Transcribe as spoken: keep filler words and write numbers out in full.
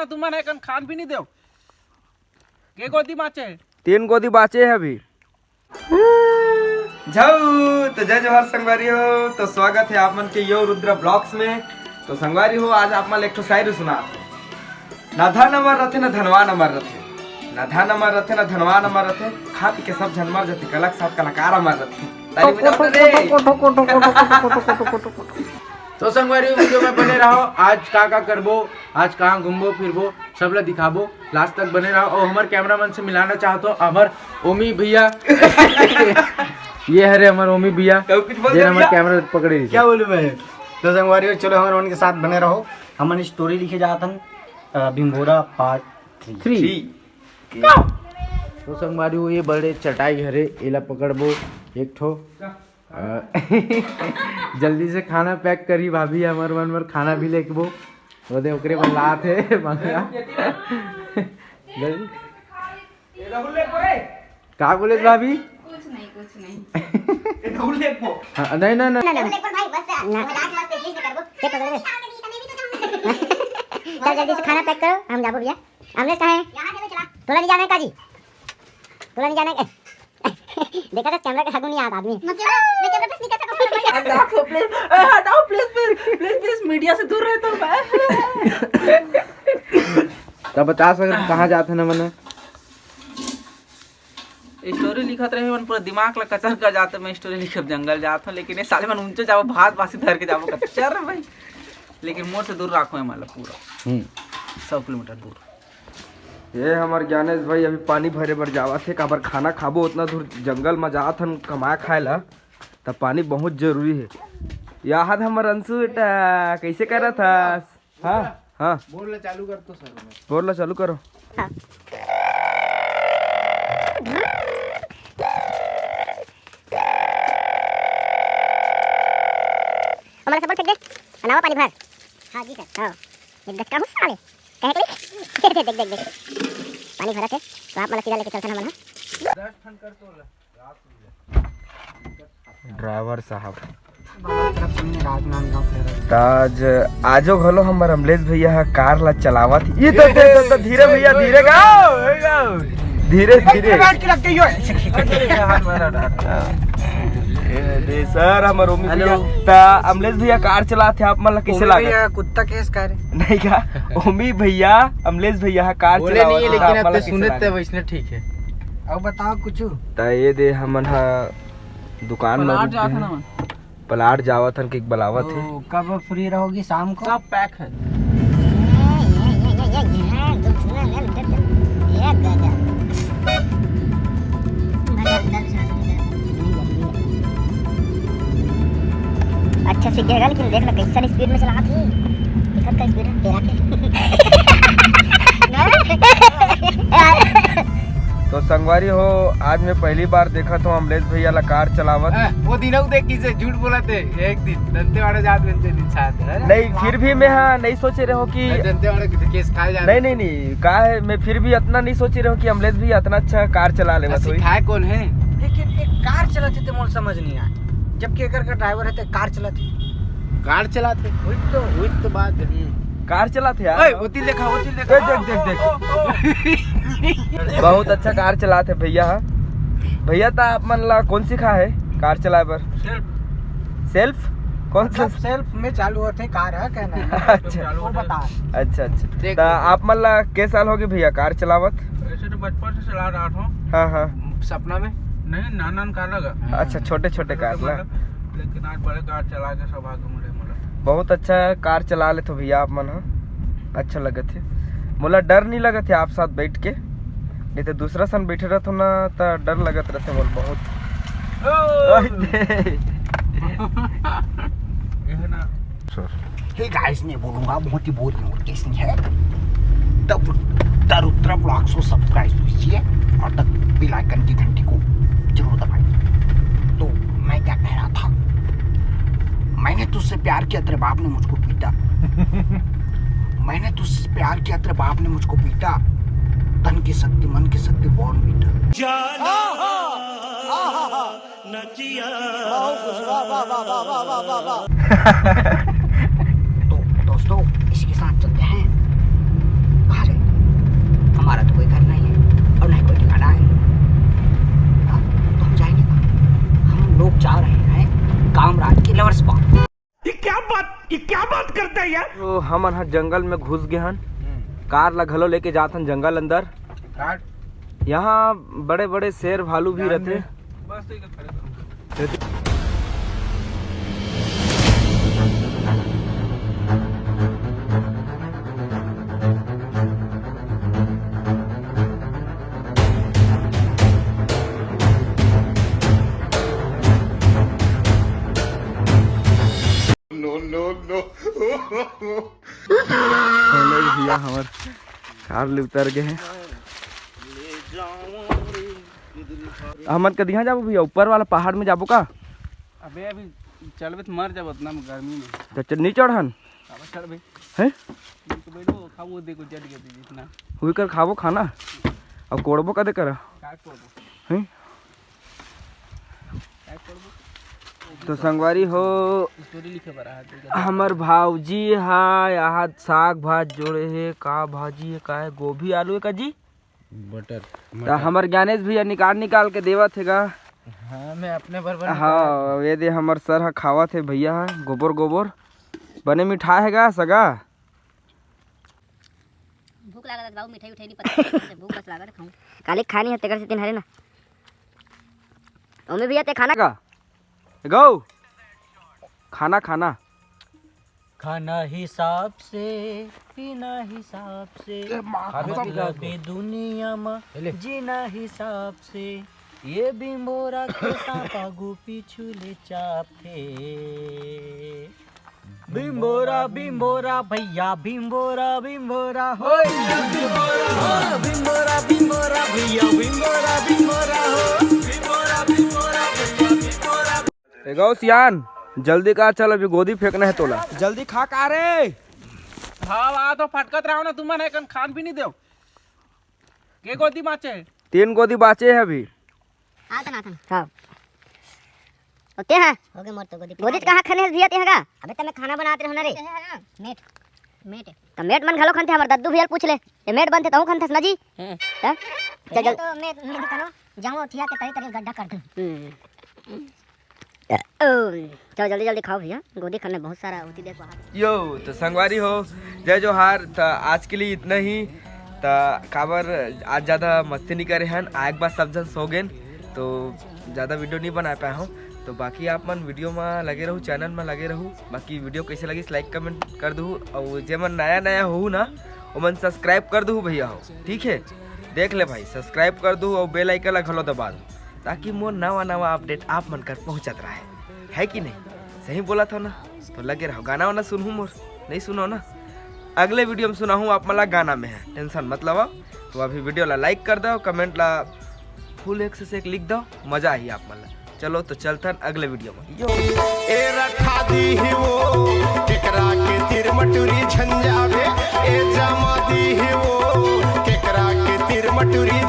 तुमन हे कन खान भी नहीं देव। के गोदी बाँचे? तीन गोदी बाँचे हे अभी। झऊ, तो जय जोहार संगवारी हो, तो स्वागत हे आप मन के यो रुद्र ब्लॉग्स में। तो संगवारी हो, आज आप मन ल एक ठो शायरी सुनात हे। ना धन अमर रथे, ना धनवान अमर रथे, ना धन अमर रथे, ना धनवान अमर रथे, खा पी के सब झन मर जथे, कला के साथ कलाकार अमर रथे। ताली बजाओ ना रे। तो संगवारी हो, वीडियो में बने रहो। आज का का करबो, आज कहाँ घूमबो फिरबो, सब ला दिखाबो। लास्ट तक बने रहो। और हमर कैमरामैन से मिलाना चाहत हो हमर ओमी भैया। ये हरे हमर ओमी भैया, तो कुछ बोल जे दे हमर भैया। कैमरा पकड़े रहिस। क्या बोलूं मैं? तो संगवारी हो, चलो हमर मन के साथ बने रहो। हमन स्टोरी लिखे जात हन, अ, Bhimbhora part three. Three. Three. तो संगवारी हो, ये बड़े चटाई हरे, एला पकड़बो एक ठो। अ, जल्दी से खाना पैक करी भाभी, हमर मन बर खाना भी लेकबो। वो दे ओकरे बर लात हे मंगा। जल्दी। का बोले भाभी? कुछ नहीं, कुछ नहीं। हाँ, नहीं, नहीं, नहीं। नहीं, नहीं, नहीं, भाई, बस, मजाक मत कीजिए, करबो। के पकड़ ले? चल, जल्दी से खाना पैक करो, हम जाबो भैया। अमलेश कहाँ है? तोला नहीं जाना है काजी? तोला नहीं जाना है? देखा था कैमरा के आगू नहीं आता आदमी। मतलब, मैं कैमरा पे sneaker से पकड़ पकड़ के हटाओ, प्लीज, ए, हटाओ, please, please, please, please, media से दूर रहता हूँ मैं। तब बता सक कहाँ जात हे ना मने? स्टोरी लिखत रहे मन, पूरा दिमाग ला कचर कर जाते। मैं स्टोरी लिखे जंगल जात हूँ, लेकिन ये साले मन ऊंचे जाओ, भात बासी धर के जाबो, कचर भाई। लेकिन मोर से दूर राखो है मतलब पूरा हम्म। सौ किलोमीटर दूर। ये हमर ज्ञानेश भाई अभी पानी भरे बर जावत हे, काबर खाना खाबो उतना दूर जंगल में जात हन कमाए खाए ला, त पानी बहुत जरूरी हे। याद हमर अंशु बेटा कैसे करत हस? हाँ, हाँ। बोल ले, चालू कर तो सर में। बोल ले, चालू करो। हाँ। हमारा सब फेंक दे, अलावा पानी भर। हाँ जी सर। हाँ, एक गचका हूँ साले। कहे के नहीं? देख, देख, देख, देख। पानी भरत हे, तो आप मन ला सीधा लेके चलथन हमन, हाँ? दस ठन कर तो ला, रात हो जाए। ड्राइवर साहब। बाबा तरफ से हमने राजनांदगांव से रहे। त आज, आजो घलो हमर अमलेश भैया ह कार ला चलावत हे। ये तो, तो, तो, तो धीरे भैया, धीरे गाओ, गाओ। धीरे, धीरे। बैठ के रख गई हो। ये दे सर, हमर ओमी हेलो। भैया। त अमलेश भैया कार चलात हे, आप मन ला कैसे ओमी लागत? भैया कुत्ता केस कार हे। नहीं का? ओमी भैया, अमलेश भैया ह कार बोले चलावत नहीं है, हे, त लेकिन आप मन ला अब कैसे सुने लागत? ते वैसने ठीक है। अब बताओ कुछ। त ये दे हमन ह दुकान में प्लाट रुक जात गए हन हन। हमन। प्लाट जावत हन कि बलावत हे। तो कब फ्री रहोगी शाम को? सब पैक है। अच्छा सीख गया, लेकिन देख ना कैसन स्पीड में चलावत हे। देखत का स्पीड है तेरा के। तो संगवारी हो, आज मैं पहली बार देखत हूँ अमलेश भैया ला कार चलावत। हाँ, वो दिन अउ देख किसे झूठ बोला थे, एक दिन दंतेवाड़ा जात रहते दिन साथ, है ना? नहीं, फिर भी मैं हाँ नहीं सोचे रहो कि नहीं, दंतेवाड़ा की तो केस खाए जाते। नहीं, नहीं, नहीं, का है, मैं फिर भी इतना नहीं सोचे रहो कि अमलेश भैया इतना अच्छा कार चला लेवत होई। सिखाए कौन है? लेकिन एक कार चलाते तो मोर समझ नहीं आया, जबकि एकर का ड्राइवर है तो कार चलाते। कार चलाते? वही तो, वही तो बात है। कार चलाते यार। ओए, वो तिल देखा, वो तिल देखा। देख, देख, देख, देख। ओ, ओ, ओ। बहुत अच्छा कार चलाते भैया। भैया, त आप मन ला कौन सिखा है कार चलाए बर? सेल्फ। सेल्फ? कौन सा? मतलब सेल्फ में चालू होते कार है, कहना है। अच्छा। वो बता। अच्छा, अच्छा। देख, त देख। आप मन ला के साल होगे भैया कार चलावत? ऐसे तो बचपन से चला रहा था। हाँ, हाँ। सपना में? नहीं, नान नान कार लगा। अच्छा, छोटे छोटे कार ला। लेकिन आज बड़े कार चला के सौभाग्य मिले मोला। बहुत अच्छा कार चला लेथो भैया आप मन ह, अच्छा लगत हे। मोला डर नहीं लगत हे आप साथ बैठ के, नहीं तो दूसरा सन बैठे रहथो ना त डर लगत रहथे मोला बहुत। ओ! ओए दे। ये है ना। हे गाइस, मैं बोलूंगा बहुत ही बोरिंग और कैसी है, तब द रुद्रा ब्लॉग्स को सब्सक्राइब कीजिए और तब बेल आइकन की घंटी को जरूर दबाइए। तो मैं क्या कह रहा था, मैंने तुझसे प्यार किया, तेरे बाप ने मुझको पीटा। मैंने तुझसे प्यार किया, तेरे बाप ने मुझको पीटा। तन की शक्ति, मन की शक्ति, बॉर्न बीटा। तो दोस्तों, इसके साथ चलते हैं। हमारा तो कोई घर नहीं है और नहीं कोई ठिकाना है। अब तो हम जाएंगे कहाँ? हम लोग जा रहे हैं कामराज के लवर स्पॉट। ये क्या बात, ये क्या बात करता है यार? तो हमन ह जंगल में घुस गे हन। कार ला घलो लेके जात हन जंगल अंदर। यहाँ बड़े बड़े शेर भालू भी रथे। No, no, no। हेलो भैया, हमर कार ले उतर गए हैं। हमन कदिहा जाबो भैया? ऊपर वाला पहाड़ में जाबो का? अबे अभी चलबे तो मर जाबो उतना में गर्मी में। तो चल, नहीं चढ़न। अब चढ़बे। हैं? तो बैठो, खाओ, देखो, जल गया जितना। हुई कर खाबो खाना, अब कोड़बो कदे करा। का कोड़बो? हैं? तो संगवारी हो, स्टोरी लिखे बर आहा, हमर भावजी हा यहाँ साग भात जोड़े हे। का भाजी हे, का हे? गोभी आलू हे का जी? बटर, त मटर। हमर ज्ञानेश भैया निकाल निकाल के देवत हे गा। हाँ, मैं अपने बर बना हाँ, ये दे हमर सर हा खावत हे भैया हा, गोबर गोबर। बने मिठा हे गा सगा। भूख लागत हे बाबू, मिठाई उठाई नहीं पता, भूख बस लागत हे, खाऊं। काली खानी हे, तेकर से तीन हरे ना। ओमे भैया ते खाना का? गौ, खाना, खाना। खाना हिसाब से, पीना हिसाब से, ए, माँ, मतलब दुनिया में जीना हिसाब से, ये बिंबोरा के सांपा गो पीछू ले चाप थे। बिंबोरा, बिंबोरा भैया, बिंबोरा, बिंबोरा हो। बिंबोरा, बिंबोरा भैया, बिंबोरा, बिंबोरा हो। ए गौ सियान, जल्दी का चल, अभी गोदी फेंकना हे तोला। जल्दी खा का रे। भाव आ तो फटकत रहो ना तुमन, एकन खान भी नहीं देव। के गोदी बाचे? तीन गोदी बाचे हे अभी। आतन, आतन। हाँ। ओते हैं? हो गए मोर तो गोदी। गोदी कहाँ खने हे भैया ते हैं का? अबे त मैं खाना बनात रहो ना रे। मेट, मेट। त मेट मन घलो खनथे, हमर दद्दू भैया पूछ ले। ये मेट बनथे तहूँ खनथस ना जी? हैं? हैं? चल, चल। तो मैं, मैं भी करो, जाऊँ उठिया के तरी तरी गड्ढा कर दूँ। हम्म। ओ, चलो जल्दी जल्दी खाओ भैया, गोदी खाने बहुत सारा होती देखो हाथ। यो, तो संगवारी हो, जय जोहार। त आज के लिए इतना ही। त काबर आज ज़्यादा मस्ती नहीं करे हन, आए के बाद सब जन सो गेन, तो ज़्यादा वीडियो नहीं बना पाया हूँ। तो बाकी आप मन वीडियो में लगे रहू, चैनल में लगे रहू। बाकी वीडियो कैसे लगिस, लाइक कमेंट कर दू, और जे मन नया नया हो ना, वो मन सब्सक्राइब कर दू भैया हो, ठीक है? देख ले भाई, सब्सक्राइब कर दू और बेल आइकन ला घलो दबा दू, ताकि मोर नवा नवा अपडेट आप मन कर पहुँचत रहे, है कि नहीं? सही बोला था ना? तो लगे रहो, गाना वाना सुनहू मोर, नहीं सुनो ना, अगले वीडियो में सुनाहूँ आप मन ला गाना में है, टेंशन मत लवा। तो अभी वीडियो ला लाइक कर दो, कमेंट ला फुल एक से एक लिख दो, मजा आही आप मन ला। चलो तो चलथन अगले वीडियो में। यो। ए रखा दी ही वो, केकरा के तीर मटुरी झंझावे, ए जमा दी ही वो, केकरा के तीर मटुरी।